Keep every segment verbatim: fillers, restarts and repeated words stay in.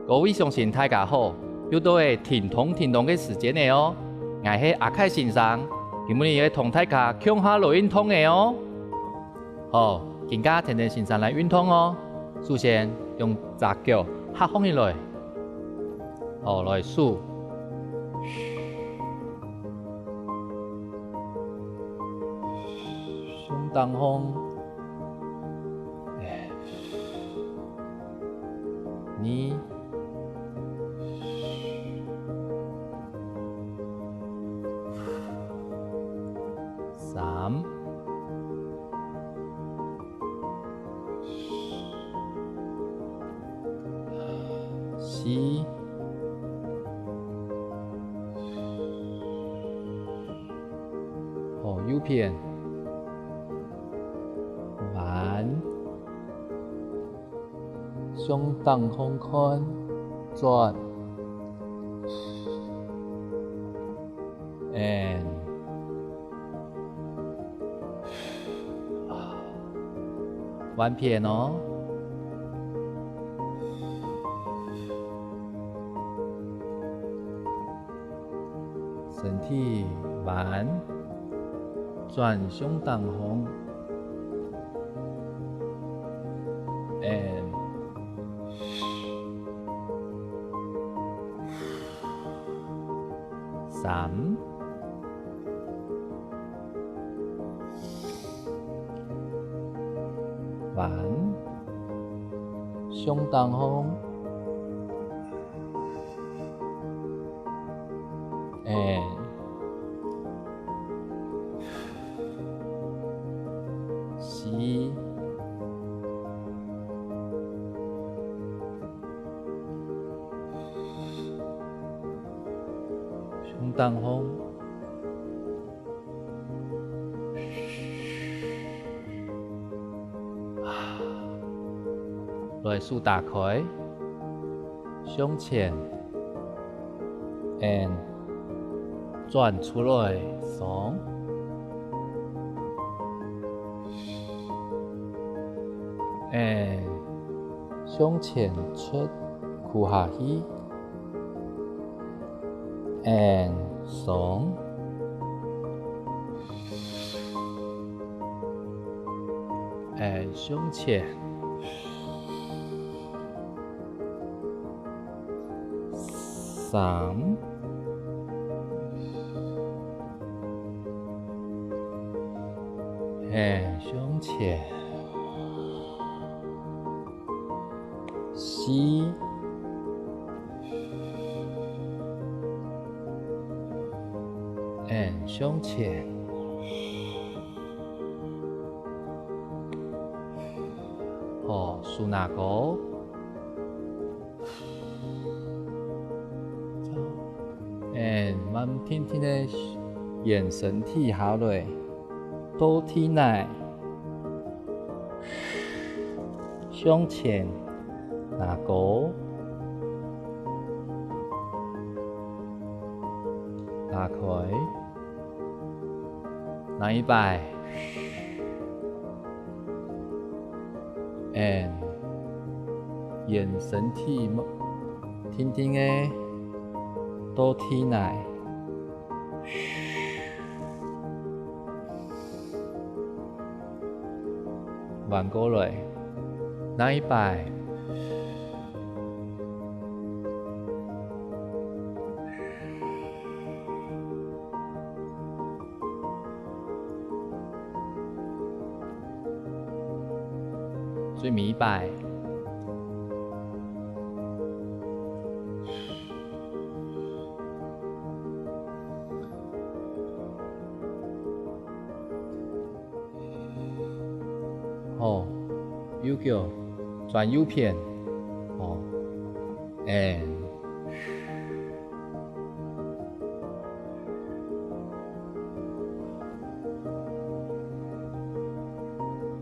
各位鄉親大家好，又到了停動停動个時間了哦！𠊎係阿凱先生，今晡日愛同大家共下來運動个哦！好，今下跈等先生來運動哦！首先用隻腳合䟘起來，好，來手，向頂項。 二、三、四，好，右片，彎。 向頂項看，轉，and，換片哦。 身體彎，轉向頂項，and，三，彎，向頂項。 and，四，向頂項。 來，手打開，向前，and轉出來，鬆，and向前出，跍下去。 and鬆，and向前，三，and向前。 四，and向前。好，手拿高。and慢定定仔沿身體下來。 到地泥，向前，拿高，拿開，拿一擺，and沿身體定定仔，到地泥。 彎過來，拿一擺。最尾一擺。 好，右腳轉右片，好，and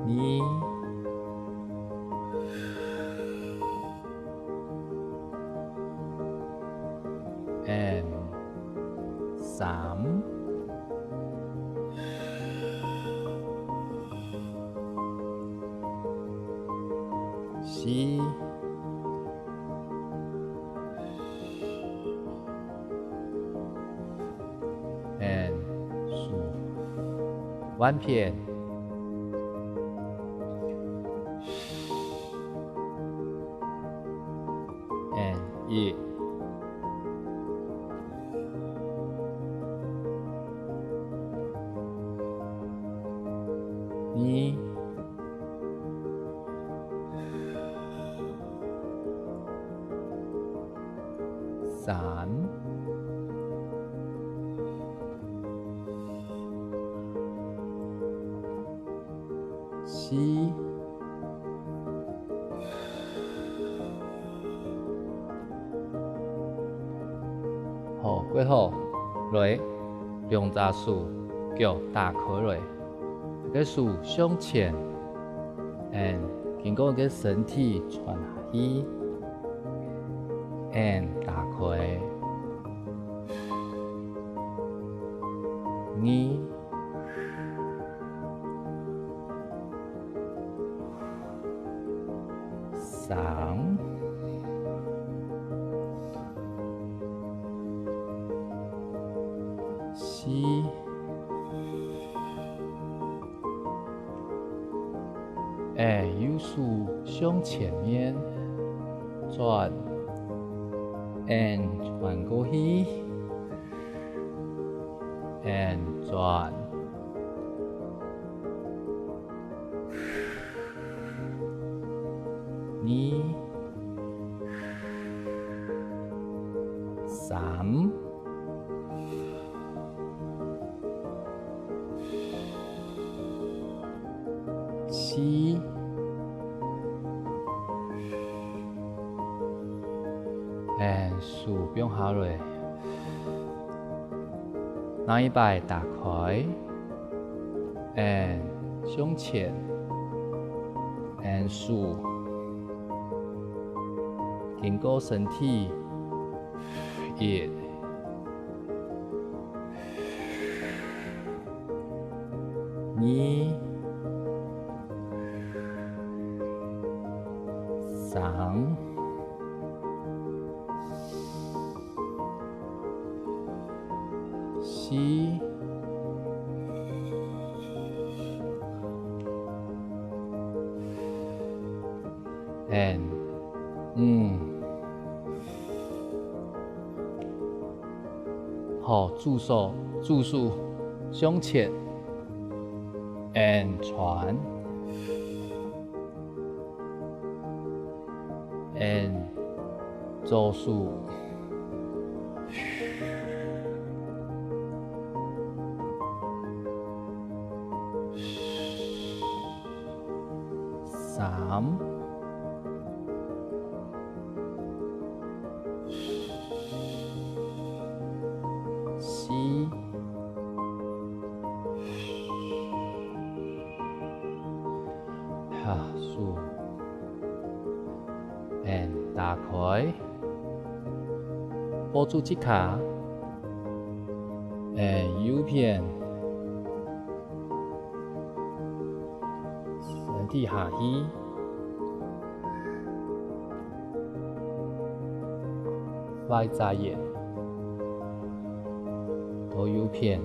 二。 and三，四，換片。And一、二、三、四。好，過好。來，兩隻手腳打開來。 个手向前，and經過个身體傳下去，and打開。二、三、四。 欸，右手向前面轉，and傳過去，and轉。二、三、 四。And手放下來。另一擺打開。And向前。And手經過身體。一、 二、三、四。And五。 好，左手，左手向前，and傳，and左手。三、四，下手，and打開，抱住自家，and右片。 身體下去，畫一隻圓，到右片。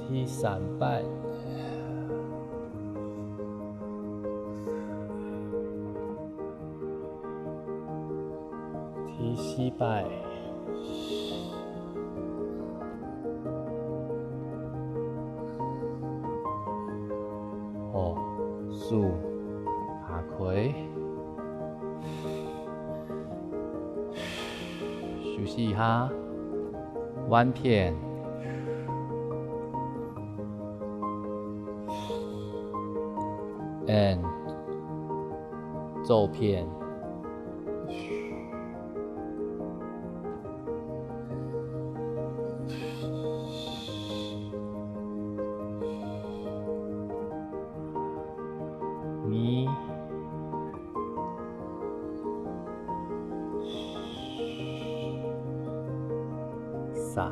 第三擺，第四擺，好，手打開。 休息一下，換片。And，左片。二。 三、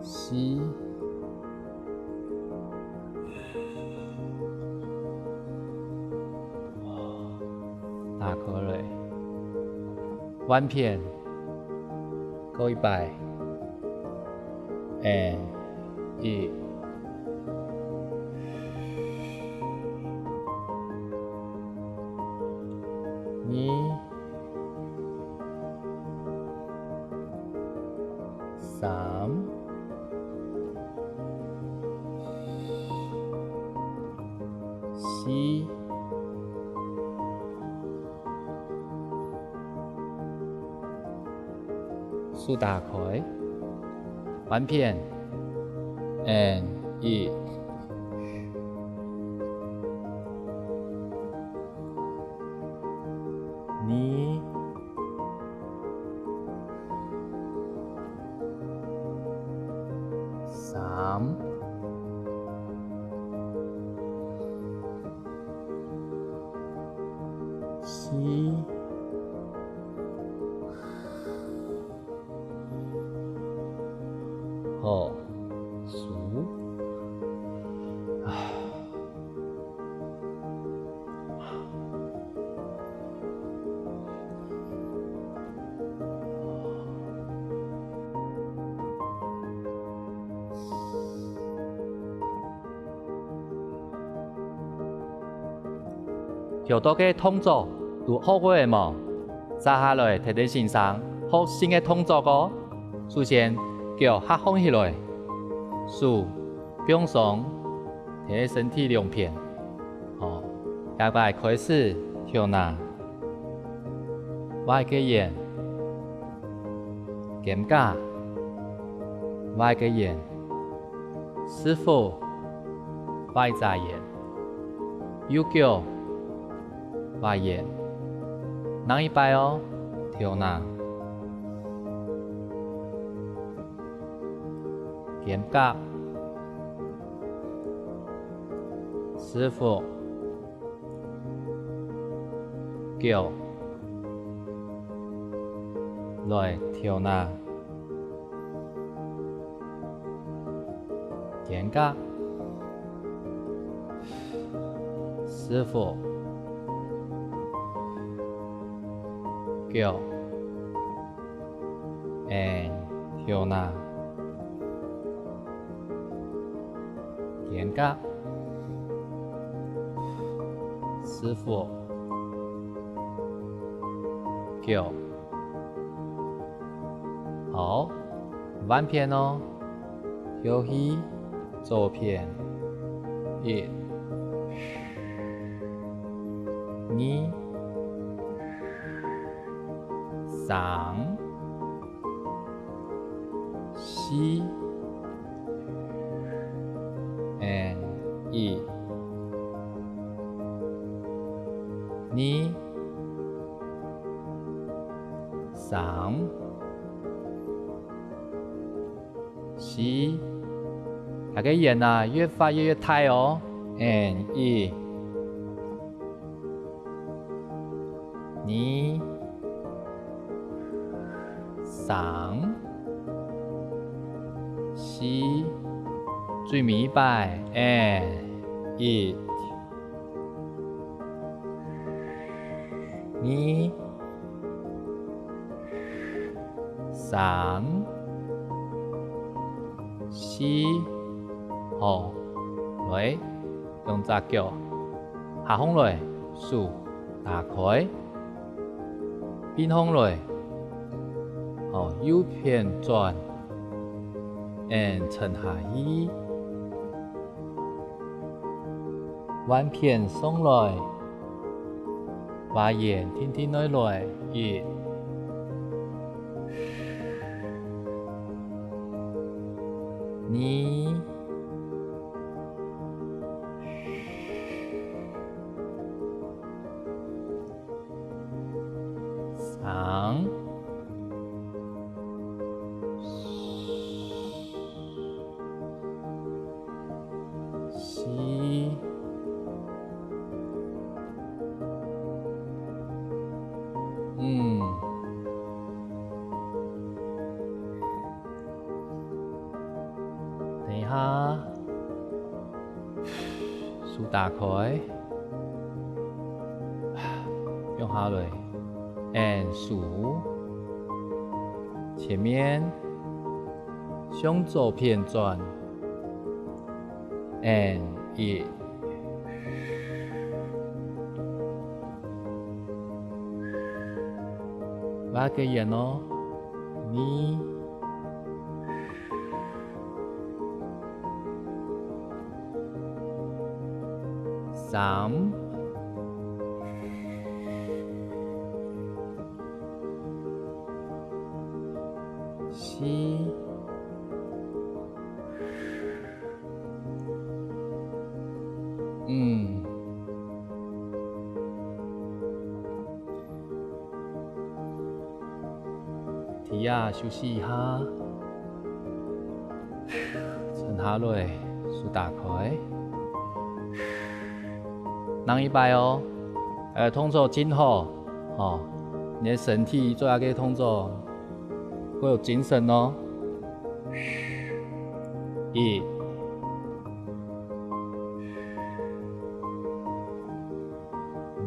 四、好嘞。換片，過一擺。And，一。二。三。四。 手打開，換片，and，一。二。三。 四。好，手。頭到个動作都學會了無？接下來，跈等先生學新个動作哦。首先，腳合䟘起來，手放鬆，跈等身體兩片。好，這擺開始，頭那，畫一個圓，肩胛，畫一個圓。 屎朏，畫一隻圓，右腳，畫圓。另一擺哦，頭那，肩胛，屎朏， 腳，來，頭那，肩胛，屎朏，腳， And，頭那，肩胛，屎朏，腳。好，換片哦。休息。 左片，一、二、三、四，and一、二、三、四。這個圓啊，越畫越，越大哦。And一、二、三、四。最尾一擺，and一、 二、三、四。好，來，兩隻腳合䟘來，手打開，併䟘來。好，右片轉，and沉下去。 換片上來，畫圓定定來來，一、二、 三、四、五。 等一下，手打開，放下來，and手，前面，向左片轉，and一。畫个圓哦，二。 三、四、五。 在這休息一下，伸下來，手打開。另一擺哦，呃，動作真好，吼，你个身體做這个動作，會有精神哦。一、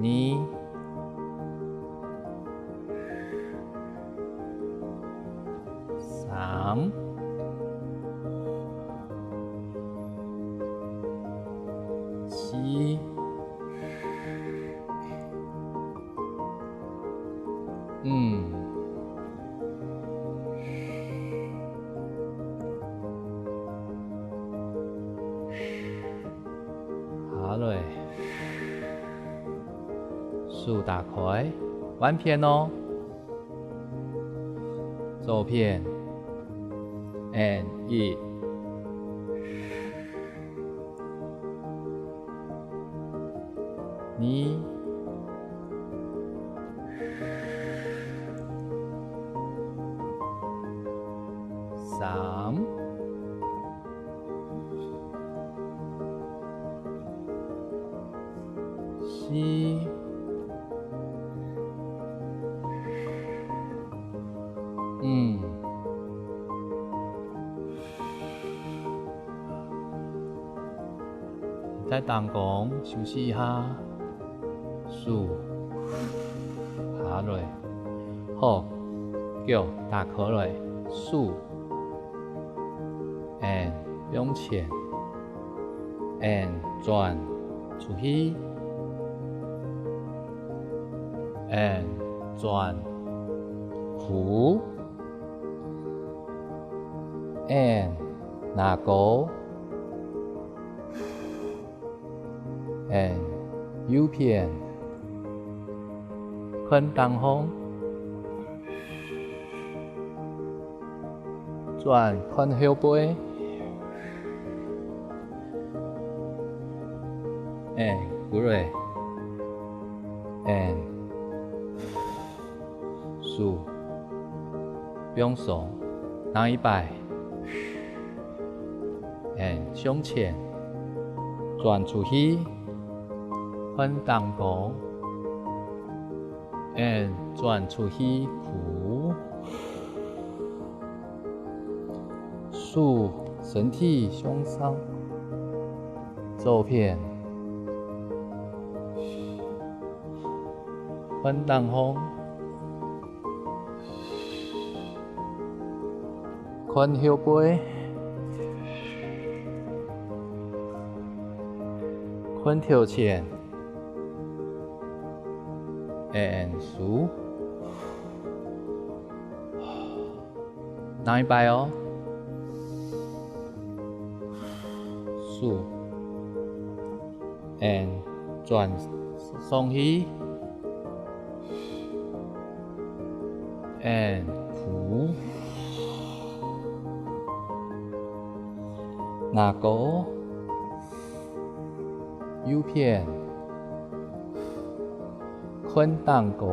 二、 三、四、五。 下來，手打開，換片哦。左片，and一、二、三、 四、五。在當中休息一下。 手下來。好，腳打開來，手，and向前，and轉出去，and轉跍，and拿高。 And右片，看頂項，轉看後背。And，過來。And，手放鬆，另一擺。 And向前，轉出去，看頂高，and轉出去跍。手，身體向上，左片，看頂項。 看後背，看頭前，and手。另一擺哦，手。 and轉上去，and跍，拿高，右片，看頂高，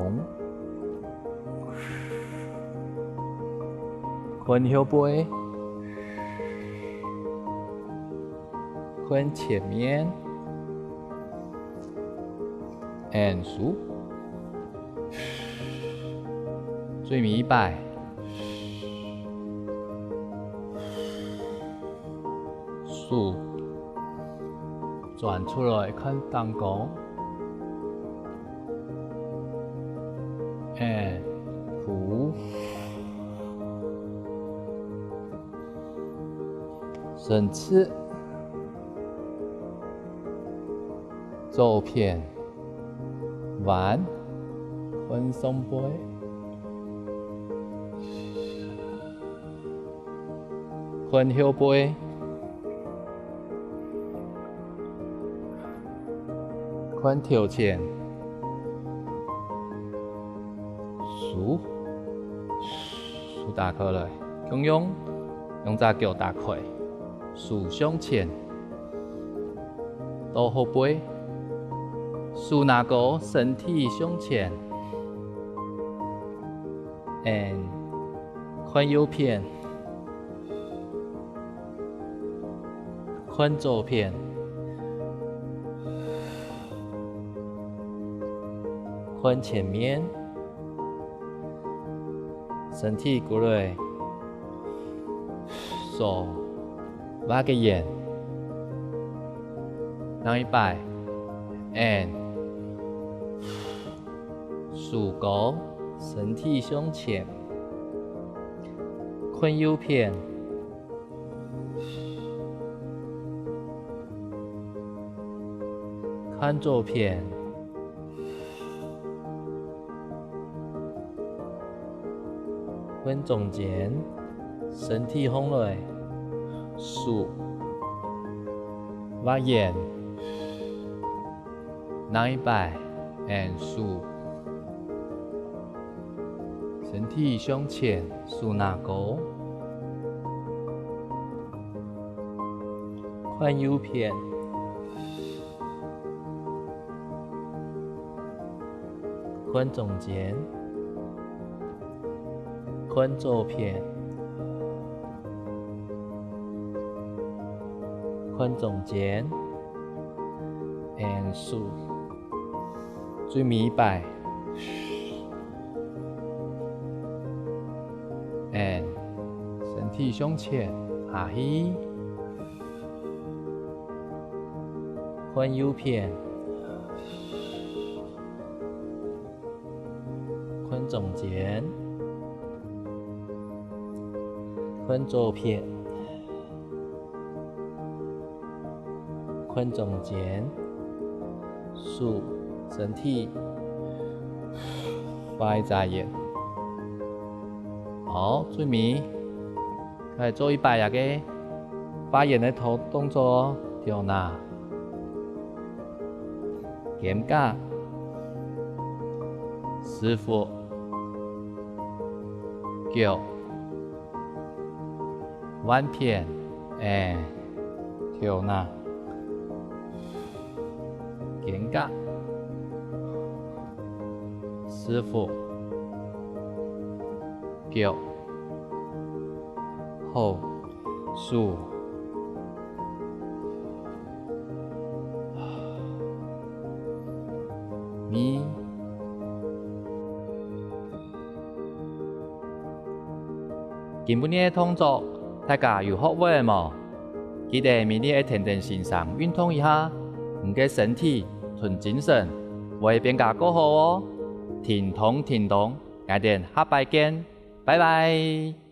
看後背。 看前面，and手。最尾一擺，手轉出來看頂高。，and，呼。伸直。左片，彎，髖上背。 髖後背，髖頭前，手，手打開來，共樣用隻腳打開，手向前，到後背，手拿高，身體向前。 And，看右片，看左片，看前面，身體過來，手畫個圓，另一擺，and， 手高，身體向前，看右片，看左片，看中間，身體䟘來，手畫圓。 另一擺，and手，身體向前，手拿高，看右片，看中間，看左片，看中間。 And手，最尾一擺，and身體向前下去，看右片，看中間，看左片。 看中間，手，身體，畫一隻圓。好，最尾，來做一擺這個畫圓个動，動作哦，手拿，肩胛，屎朏，腳， 腕片，欸，手拿，肩胛，屎朏，腳，好，手，尾。 今晡日个動作，大家有學會無？記得每日愛定定心神運動一下，你个身體同精神會變加過好哦！停動，停動，𠊎等下擺見，拜拜！